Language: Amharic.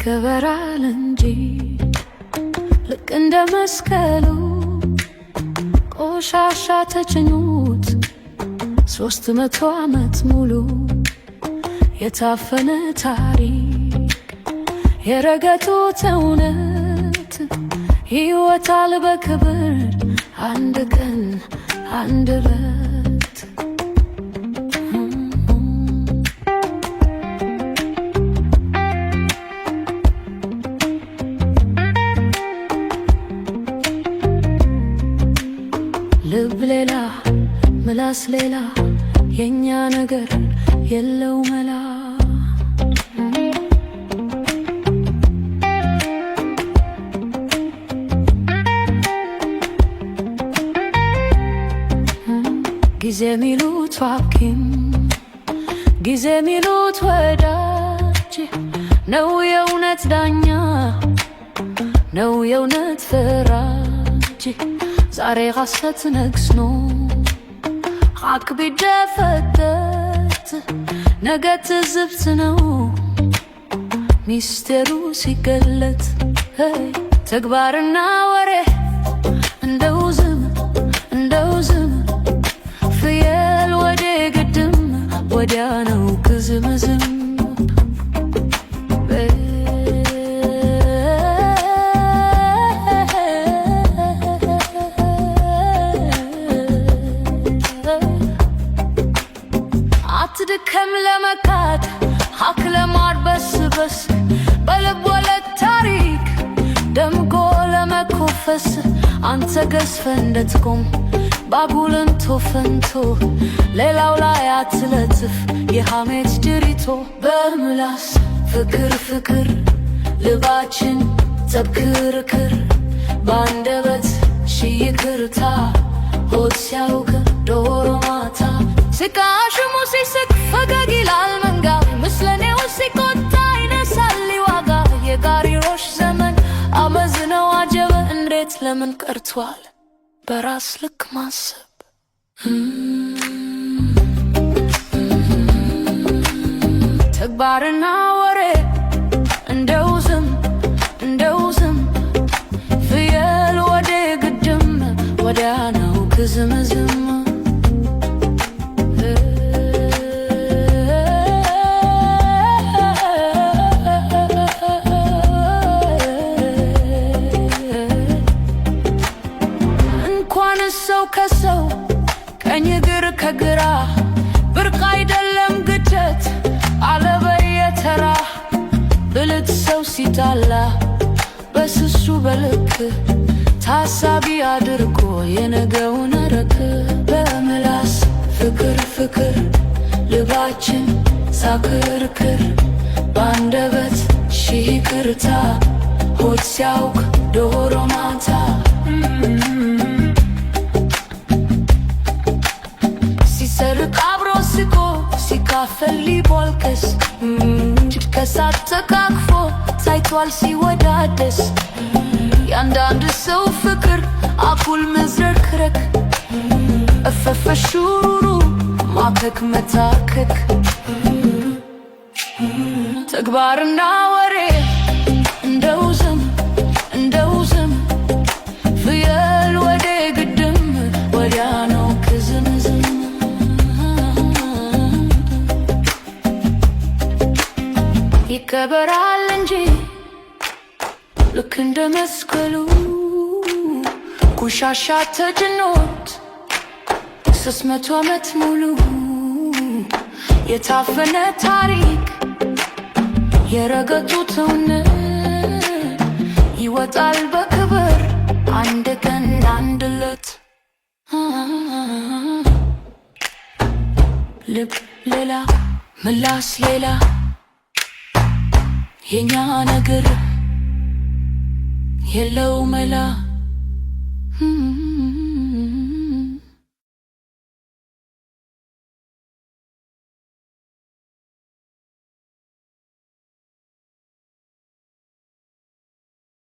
ይከበራል እንጂ ልክ እንደ መስቀሉ፣ ቆሻሻ ተጭኖት 300 ዓመት ሙሉ። የታፈነ ታሪክ፣ የረገጡት እውነት ይወጣል በክብር አንድ ቀን፣ አንድ ዕለት። ልብ ሌላ፣ ምላስ ሌላ፣ የኛ ነገር የለው መላ። ጊዜ ሚሉት ሐኪም፣ ጊዜ ሚሉት ወዳጅ ነው የእውነት ዳኛ፣ ነው የእውነት ፈራጅ። ዛሬ ሐሰት ነግሶ ሐቅ ቢደፈጠጥ፣ ነገ ትዝብት ነው ሚስጥሩ ሲገለጥ። ተግባርና ወሬ እንደው ዝም፣ እንደው ዝም፣ ፍየል ወደ ግድም ወዲያ ነው ክዝምዝም። አትድከም ለመካድ፣ ሀቅ ለማድበስበስ፣ በልብ ወለድ ታሪክ ደምቆ ለመኮፈስ። አንተ ገዝፈ እንድትቆም ባጉል እንቶ ፈንቶ ሌላው ላይ አትለጥፍ የሐሜት ድሪቶ። በምላስ ፍቅር ፍቅር፣ ልባችን ጸብ ክርክር፣ በአንደበት ሺህ ይቅርታ፣ ሆድ ሲያውቅ ዶሮ ማታ። ሲቃሽሙ ሲስቅ ፈገግ ይላል መንጋ፣ ምስለኔው ሲቆጣ ይነሳል ሊዋጋ። የጋሪሮሽ ዘመን አመዝነው አጀበ፣ እንዴት ለምን ቀርቷል በራስ ልክ ማሰብ? ተግባርና ወሬ እንደው ዝም፣ እንደው ዝም፣ ፍየል ወደ ግድም ወዲያ ነው ክዝምዝም። እንኳን ሰው ከሰው፣ ቀኝ እግር ከግራ፣ ብርቅ አይደለም ግጭት አለበየተራ። ብልጥ ሰው ሲጣላ በስሱ በልክ ታሳቢ አድርጎ የነገውን ረክ። በምላስ ፍቅር ፍቅር፣ ልባችን ሳክርክር፣ በአንደበት ሺህ ይቅርታ፣ ሆድ ሲያውቅ ዶሮ ማታ። ሲሰርቅ አብሮ ስቆ፣ ሲካፈል ሊቦልከስ፣ ከሳት ተቃቅፎ ታይቷል ሲወዳደስ። የአንዳንድ ሰው ፍቅር አኩል መዝረክረክ፣ እፈፈ ሹሩሩ ማከክ መታከክ። ተግባርና ወሬ እንደው ዝም፣ እንደው ዝም፣ ፍየል ወደ ግድም ወዲያ ነው ክዝምዝም። ይከበራል እንጂ ልክ እንደ መስቀሉ፣ ቆሻሻ ተጭኖት 300 ዓመት ሙሉ። የታፈነ ታሪክ፣ የረገጡት እውነት ይወጣል በክብር አንድ ቀን፣ አንድ ዕለት። ልብ ሌላ፣ ምላስ ሌላ፣ የኛ ነገር የለው መላ።